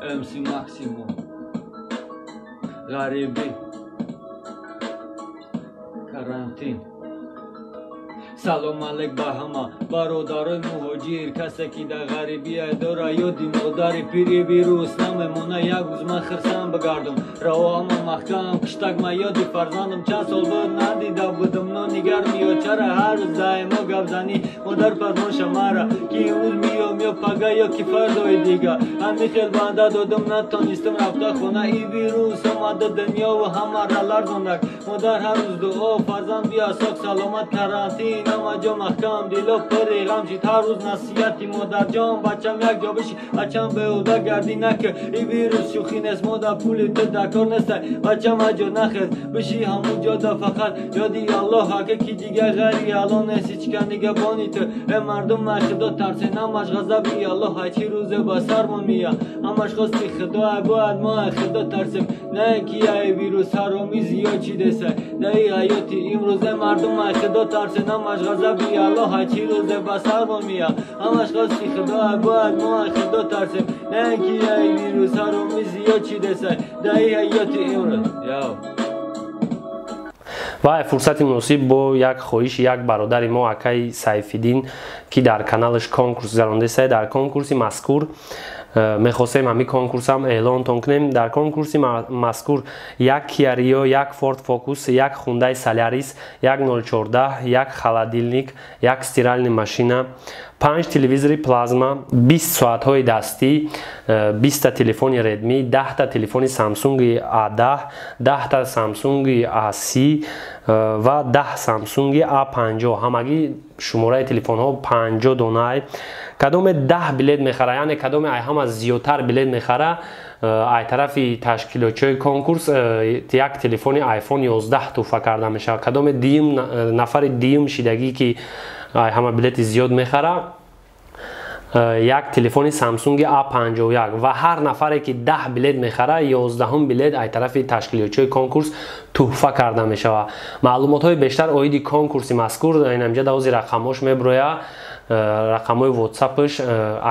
MC Максимум. Ғарибӣ, карантин. Салом алейк ба ҳама бародарои муҳоҷир, касе ки дар ғарибия дора ёди модари пири. Вирус намемона як рӯз ман хирсам бигардам, равоама маҳкам киштак. Ма ёди фарзандам чанд сол буд надида будам, нони гарм ё чара ҳар рӯз даимо гапзанӣ модар пазмоша мара, ки имрӯз миём ё пага ё ки фардои дига. Ҳамин хел ваъда додам, натонистам рафта хона. И вирус омада дунёву ҳамаро ларзондак. Модар ҳар рӯз дуо: фарзанд биё сок саломат. Карантин, ҳама ҷо маҳкам, дило пури ғам шид. Ҳар рӯз насиҳати модарҷон: бачам, як ҷо биши, бачам, беҳуда гардӣ наки, и вирус шӯхӣ нест, мода, пули ту дар кор нестай. Бачам, аҷо нахез, биши ҳамун ҷода, фақат ёди Аллоҳ ака, ки дигар ғайри Аллоҳ нест ҳечка нигабони ту. Э мардум, ай Худо тарсен, ҳамаш ғазаби Аллоҳ. Ай чӣ рӯзе ба сармон мия, ҳамаш хости Худо. Ай бояд мо ай Худо тарсем, не ки ай вирус ҳаромӣ зиёд чӣ десай даи ҳаёти имрӯз. Э мардум, ай Худо тарсен, ҳамаш ғазаби Аллоҳ. Ай чӣ рӯзе ба сармон мия, ҳамаш хости Худо. Ай бояд мо ай Худо тарсем, не ки ай вирус ҳаромӣ зиёд чӣ десай даи ҳаёти имрӯз. Яо. Ва фурсати муносиб бо як хоҳиши як бародари мо, акаи Сайфиддин, ки дар каналаш конкурс гузарондесай. Дар конкурси мазкур мехостем ҳамин конкурсам эълонтон кунем. Дар конкурси мазкур як Киа Рио, як Форд Фокус, як Хундай Солярис, як 014, як холодильник, як стиральный машина, панҷ телевизори плазма, 20 соатҳои дастӣ, 20-та телефони Редми, 10-та телефони Самсунги А10, 10-та Самсунги А30 ва 10 Самсунги А50. Ҳамагӣ шумораи телефонҳо 50 донай. Кадоме 10 билет мехара, яъне кадоме ай ҳама зиёдтар билет мехара, ай тарафи ташкилотчиҳои конкурс як телефони iPhone 11 туҳфа карда мешавад. Кадоме дуюм, нафари дуюм шидагӣ, ки ҳама билети зиёд мехара, як телефони Самсунги А51. Ва ҳар нафаре ки 10 билет мехара, 11-ум билет ай тарафи ташкилотчиҳои конкурс туҳфа карда мешавад. Маълумотҳои бештар оиди конкурси мазкур инамҷа давози рақамҳош меброя, рақамҳои ватсапш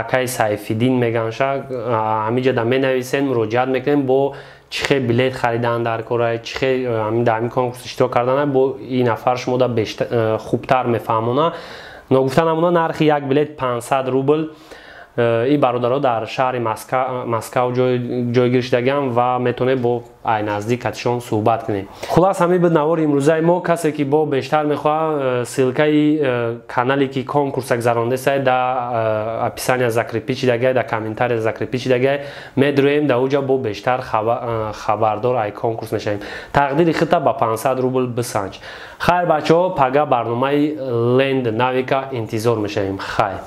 акаи Сайфиддин меганша. Ҳамиҷа менависен, муроҷиат мекунем, бо чӣ хел билет харидан дар кора, чӣ хел дар ҳамин конкурс иштирок кардан, бо ин нафар шумо да хубтар мефаҳмона. Ногуфта намуна, нархи як билет 500 рубл. Ин бародаро дар шаҳри Москав ҷойгир шудагиам ва метавонед бо ай наздик катишон суҳбат кунед. Хулас, ҳамин буд навори имрӯзаи мо. Касе ки бо бештар мехоҳад, ссылкаи канале ки конкурса гузарондесай, да описания закрепить шидагай, да комментария закрепить шидагай. Медроем да уҷа, бо бештар хабардор ай конкурс мешавем. Тақдири хита ба 500 рубл бисанҷ. Хайр, бачаҳо, пага барномаи Ленд Навика интизор мешавем. Хайр.